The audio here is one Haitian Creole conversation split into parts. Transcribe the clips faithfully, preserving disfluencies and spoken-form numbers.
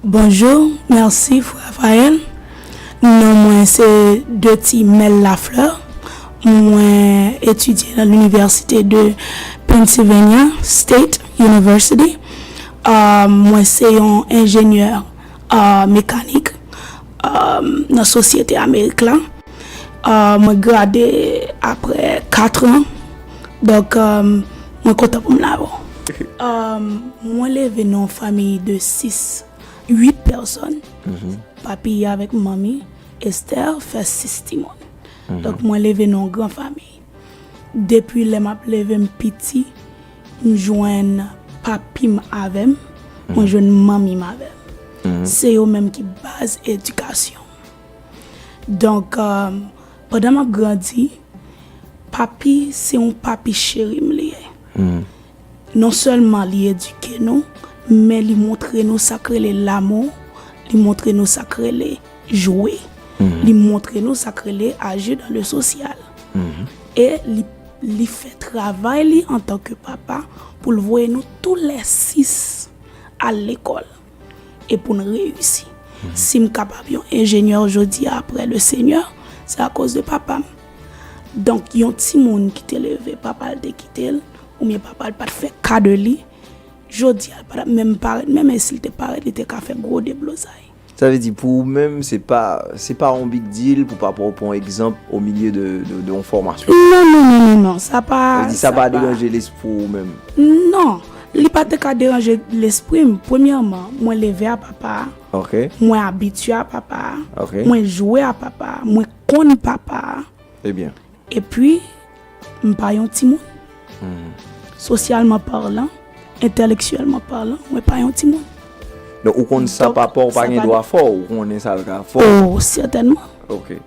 Bonjou, mèsi frè Raphaël. Non mwen se Deti Mel Lafleur. Mwen etidye nan Linivèsite de Pennsylvania State University. Ah, mwen se yon enjenyè, ah, mekanik, ah, nan sosyete Amerik la. Ah, mwen grade apre kat an. Donk, ah, mwen kontan pou m la avè w. Ah, mwen leve nan yon fanmi de sis, uit pèsòn. Papi avèk manmi, Esther, fè sis timoun. Donk, mwen leve nan yon gran fanmi. Depi lè m ap leve m piti, m jwenn papi m avè m, mwen jwenn manmi m avè m. Se yo menm ki baz edikasyon. Donk, euh, pandan m ap grandi, papi se yon papi cheri m li ye. Non sèlman li edike nou, men li montre nou sa k rele lanmou, li montre nou sa k rele jwe, li montre nou sa k rele aji dan le sosyal. E li, li fè travay li antanke papa pou l voye nou tou lè sis al lekòl e pou n reyisi. Si m kapab yon enjenyè jodi a apre le Senyè, se akoz de papa m. Donk, yon timoun ki te leve, papa l te kite l, oubyen papa l pa t fè ka de li, jodi a, l pa t ap menm parèt, menm e si l te parèt, li te ka fè gwo deblozay. Sa vle di, pou ou menm, se pa, se pa yon big deal pou papa w pran egzanp o milye de, de, de yon fòmasyon. Non, non, non, non, non, sa pa, sa vle di, sa pa deranje lespri w menm. Non, li pa te ka deranje lespri m. Premyèman, mwen leve a papa a. Ok. Mwen abitye a papa a. Ok. Mwen jwe a papa a. Mwen konn papa a. Ebyen. Epi, m pa yon timoun. Sosyalman palan, entèlektyèlman palan, mwen pa yon timoun. Donk, ou konn sa papa w pa gen dwa fè w, ou konnen sa l ka fè w. Oh, sètènman. Ok.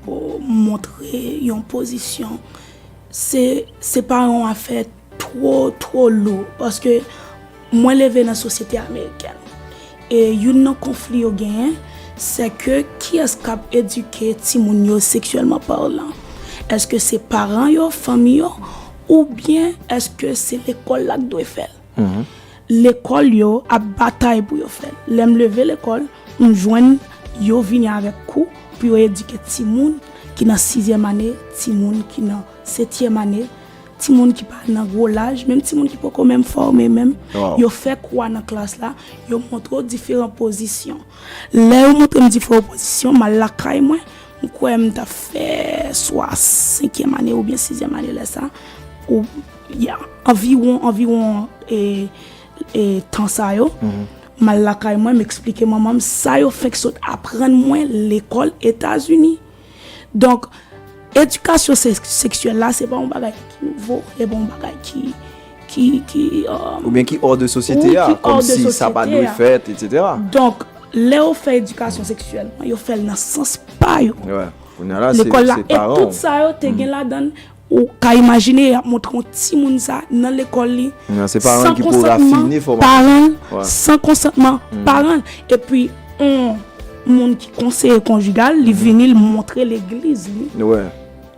Pou montre yon pozisyon, se, se pa yon afè two, two lou, paske mwen leve nan sosyete amerikèn. E youn nan konfli yo genyen, se ke kiyès k ap edike timoun yo seksyèlman palan? Èske se paran yo, fanmi yo, oubyen èske se lekòl la k dwe fè l? Lekòl yo ap batay pou yo fè l. Lè m leve lekòl, m jwenn yo vini avèk kou pou yo edike timoun ki nan sizyèm ane, timoun ki nan setyèm ane, timoun ki pa nan gwo laj, menm timoun ki poko menm fòme menm, yo fè kou a nan klas la, yo montre w diferan pozisyon. Lè yo montre m diferan pozisyon, m al lakay mwen, m kwè m t ap fè swa senkyèm ane oubyen sizyèm ane lè sa, ou, ya, anviwon, anviwon, e, e, tan sa yo, m al lakay mwen, m eksplike manman m sa yo fenk sot aprann mwen lekòl Etazini. Donk, edikasyon se-, seksyèl la, se pa yon bagay ki nouvo, se pa yon bagay ki, ki, ki, euh, oubyen ki hors de sosyete a, kòmsi sa pa dwe fèt, etsetera. Donk, lè yo fè edikasyon seksyèl, yo fè l nan sans pa yo. Lekòl la, e tout sa yo te gen ladan l, ou ka imajine y ap montre yon timoun sa nan lekòl li, san konsantman paran l, san konsantman paran l. Epi, yon moun ki konseye konjigal, li vini, li montre legliz li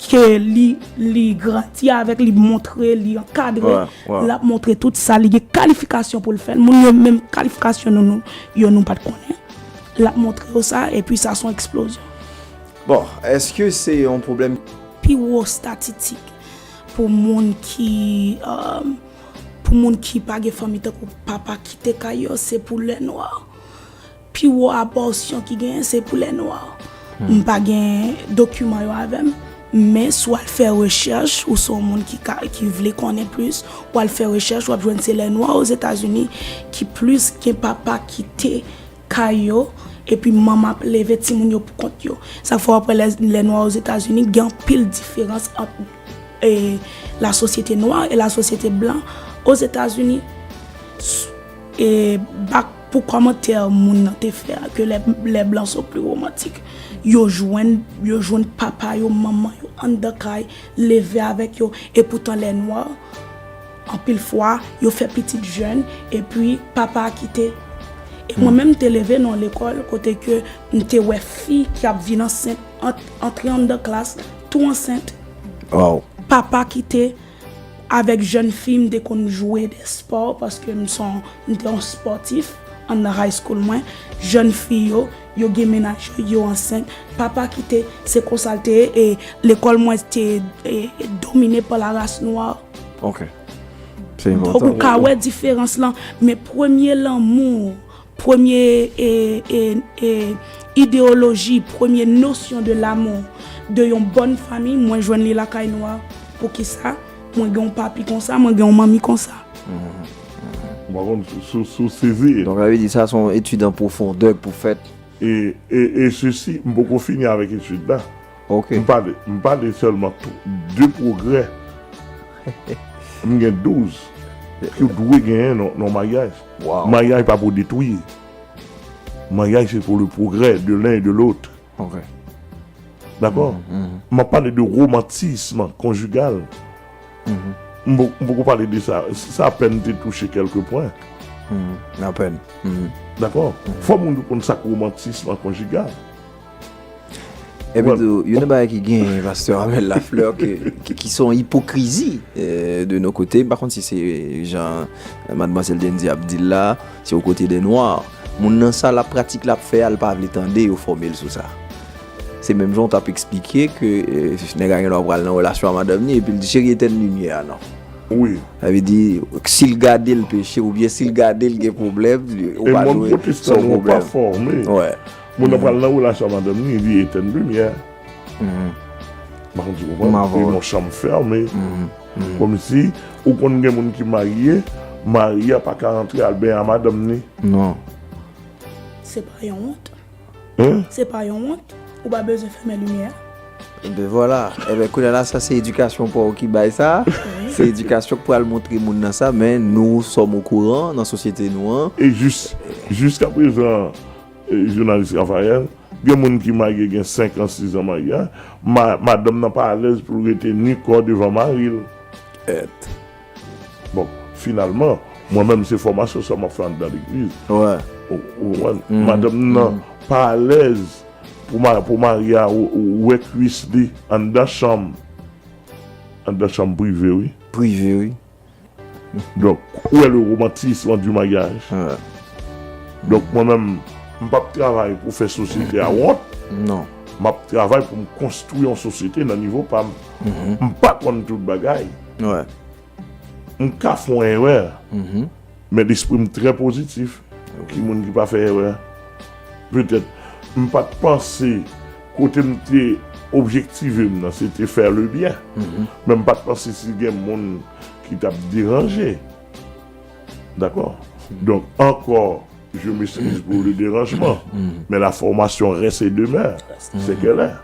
ke li, li grandi avèk, li montre, li ankadre, l ap montre tout sa, li gen kalifikasyon pou l fè l. Moun yo menm kalifikasyon nou, nou, yo nou pa t konnen. L ap montre yo sa, epi sa se yon eksplozyon. Bon, èske se yon pwoblèm? Pi wo estatistik pou moun ki, euh, pou moun ki pa gen fanmi tankou papa kite kay yo, se pou lè nwa. Pi wo abòsyon ki genyen, se pou lè nwa. M pa gen dokiman yo avè m, men si w al fè rechèch, ou se yon moun ki ka, ki vle konnen plis, w al fè rechèch, w ap jwenn se lè nwa Ozetazini ki plis gen papa kite kay yo, epi manman ap leve timoun yo pou kont yo. Sa fè w ap wè lè, lè nwa Ozetazini gen anpil diferans ant, e, la sosyete nwa e la sosyete blan Ozetazini. S-, e, bak pou kòmantè moun nan te fè a, ke les, les blancs sont plus romantiques. Yo jwenn, yo jwenn papa yo, manman yo anndan kay, leve avèk yo, epoutan lè nwa, anpil fwa, yo fè pitit jèn, epi papa a kite. E mwen menm, m te leve nan yon lekòl kote ke m te wè fi ki ap vin ansent, ant-, antre anndan klas, tou ansent. Papa kite, avèk jèn fi, m te konn jwe de spò, paske m se yon, m te yon spòtif. anndan high school mwen, jèn fi yo, yo gen mennaj yo, yo ansent. Papa kite, se konsa l te ye, e lekòl mwen te e, domine pa la ras nwa. Ok. Se Donk ou ka enpòtan. Wè diferans lan, men premye lanmou, premye e, e, e, ideyoloji, premye nosyon de l'amour de yon bòn fanmi, mwen jwenn li lakay nwa. Poukisa? Mwen gen yon papi konsa, mwen gen yon manmi konsa. Ou pa konn si w sezi. Donk sa vle di sa se yon etid an pwofondè k pou fèt. E, e, e sesi, m poko fini avèk etid la. Ok. M pale, m pale sèlman tou, de pwogrè m gen douz ki w dwe genyen nan nan maryaj. Wow. Maryaj pa pou detwi. Maryaj se pou le progrès de l'un et de l'autre. Ok. Dakò? M ap pale de romantisme konjigal. M po- m poko pale de sa. Sa apèn te touche kèlke pwen. Apèn. Dakò? Fò moun yo konn sa k romantisme konjigal. Epi tou, youn nan bagay ki gen pastè Armel Lafleur ki, ki, ki se yon ipokrizi eh, de nou kote. M pa konn si se jan madmwazèl Dendy ap di l la, se o kote de nwa. Moun nan sa l ap pratik l ap fè a, l pa vle tande yo fòme l sou sa. Se menm jan w t ap eksplike ke eh, nèg la gen dwa pral nan relasyon a madanm ni epi l di cheri etèn limyè a non. Wi. Sa vle di, si l gade l peche oubyen si l gade l gen pwoblèm, ou E pa moun dwe se pwotestan yon yo pa pwoblèm. Fòme. Wè. Moun nan pral nan relasyon a madanm ni, li etèn limyè. M pa konn si w konprann. M avè w. E nan chanm fèmen. Kòmsi ou konn gen moun ki marye, mari a pa ka rantre al benyen a madanm ni. Non. Se pa yon wont. Hein? Se pa yon wont. Ou pa bezwen fèmen limyè. Ebyen vwala. Ebyen kounye a la sa se edikasyon pa w ki bay sa. Se edikasyon k pral montre moun nan sa, men nou sòm okouran nan sosyete nou an. E jis, jiska prezan, eh, jounalis Raphaël, gen moun ki marye gen senk an, sis an maryaj, ma, madanm nan pa alèz pou l rete ni kò devan mari l. Et. Bon, finalman, mwen menm se fòmasyon sa m ap fè anndan legliz. Wè. Ou, ou konprann? Madanm nan pa alèz pou, ma, pou mari a ou, ou wè kwis li anndan chanm. Anndan chanm prive, wi. Prive, wi. Donc, où est le romantisme du mariage? Wè. Donc, mwen menm, m p ap travay pou fè sosyete a wont. Non. M ap travay pou m konstwi yon sosyete nan nivo pa m. M pa konn tout bagay. Wè. M ka fè yon erè, men lespri m trè pozitif. Ki moun ki pa fè erè? Petèt, m pa t panse kote m te objektive m nan, se te fè le byen. Men m pa t panse si gen moun ki t ap deranje. Dakò? Donk, ankò, je m'excuse pour le dérangement, mais la formation reste et demeure. C'est qu'elle est.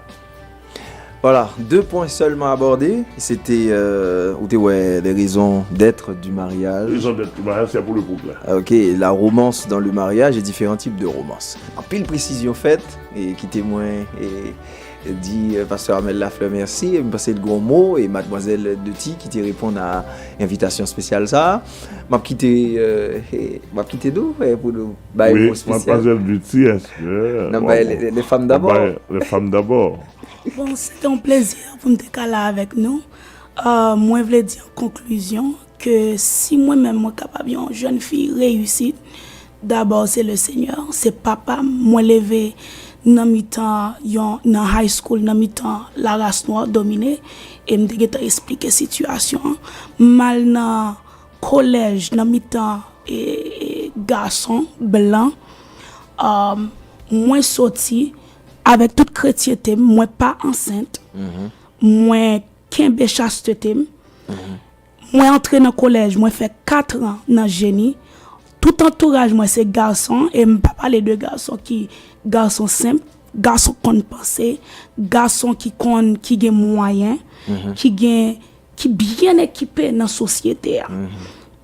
Voilà, deux points seulement abordés. C'était, euh, ou te wè, les raisons d'être du mariage. Raison d'être du mariage, c'est pour le progrès. Ok, la romance dans le mariage et différents types de romance. Anpil presizyon fèt, e kite mwen e, di euh, pastè Armel Lafleur mèsi. E m panse l gen yon mo, e madmwazèl Duty ki te reponn a envitasyon espesyal sa a. M ap kite, euh, e, m ap kite nou e, pou nou bay Oui, mo espesyal. Mademoiselle Duty, est-ce que N ap bay les, les femmes d'abord. Bay les femmes d'abord. Bon, se te yon plezi pou m te ka la avèk nou. Euh, mwen vle di an konklizyon ke si mwen menm mwen kapab yon jèn fi reyisit, dabò se le Seigneur, se papa m. Mwen leve nan mitan yon, nan high school, nan mitan la ras nwa domine, e m te gentan esplike sitiyasyon an. M al nan kolèj, nan mitan e, e, gason blan. Um, mwen soti avèk tout kretyente m, mwen pa ansent. Mwen kenbe chastete m. Mwen antre nan kolèj, mwen fè kat an nan jeni. Tout antouraj mwen se gason, e m pa pale de gason ki gason senp, gason konn panse, gason ki konn, ki gen mwayen, ki gen, ki byen ekipe nan sosyete a,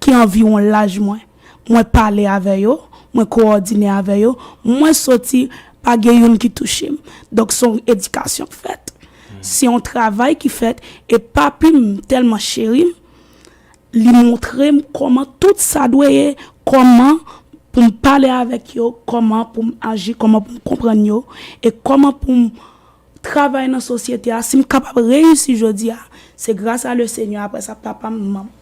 ki anviwon laj mwen. Mwen pale avè yo, mwen kowòdine avè yo, mwen soti, pa gen youn ki touche m. Donk se yon edikasyon k fèt. Se yon travay ki fèt, e papi m tèlman cheri m, li montre m kòman tout sa dwe ye, kòman pou m pale avèk yo, kòman pou m aji, kòman pou m konprann yo, e kòman pou m travay nan sosyete a. Si m kapab reyisi jodi a, se gras a le Seigneur, apre sa papa m, manman m.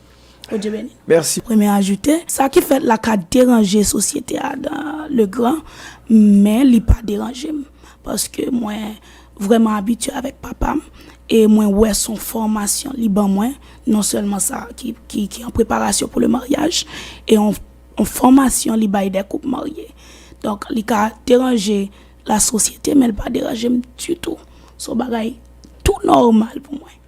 Bondye beni. Mèsi. Premye ajoute, sa ki fèt la ka deranje sosyete a dan le gran, men li pa deranje m. Paske mwen vrèman abitye avèk papa m e mwen wè se yon fòmasyon li ban mwen, non sèlman sa ki, ki, ki an preparasyon pou le maryaj, e yon, yon fòmasyon li bay de koup marye. Donk, li ka deranje la sosyete, men li pa deranje m ditou. Se yon bagay tou nòmal pou mwen.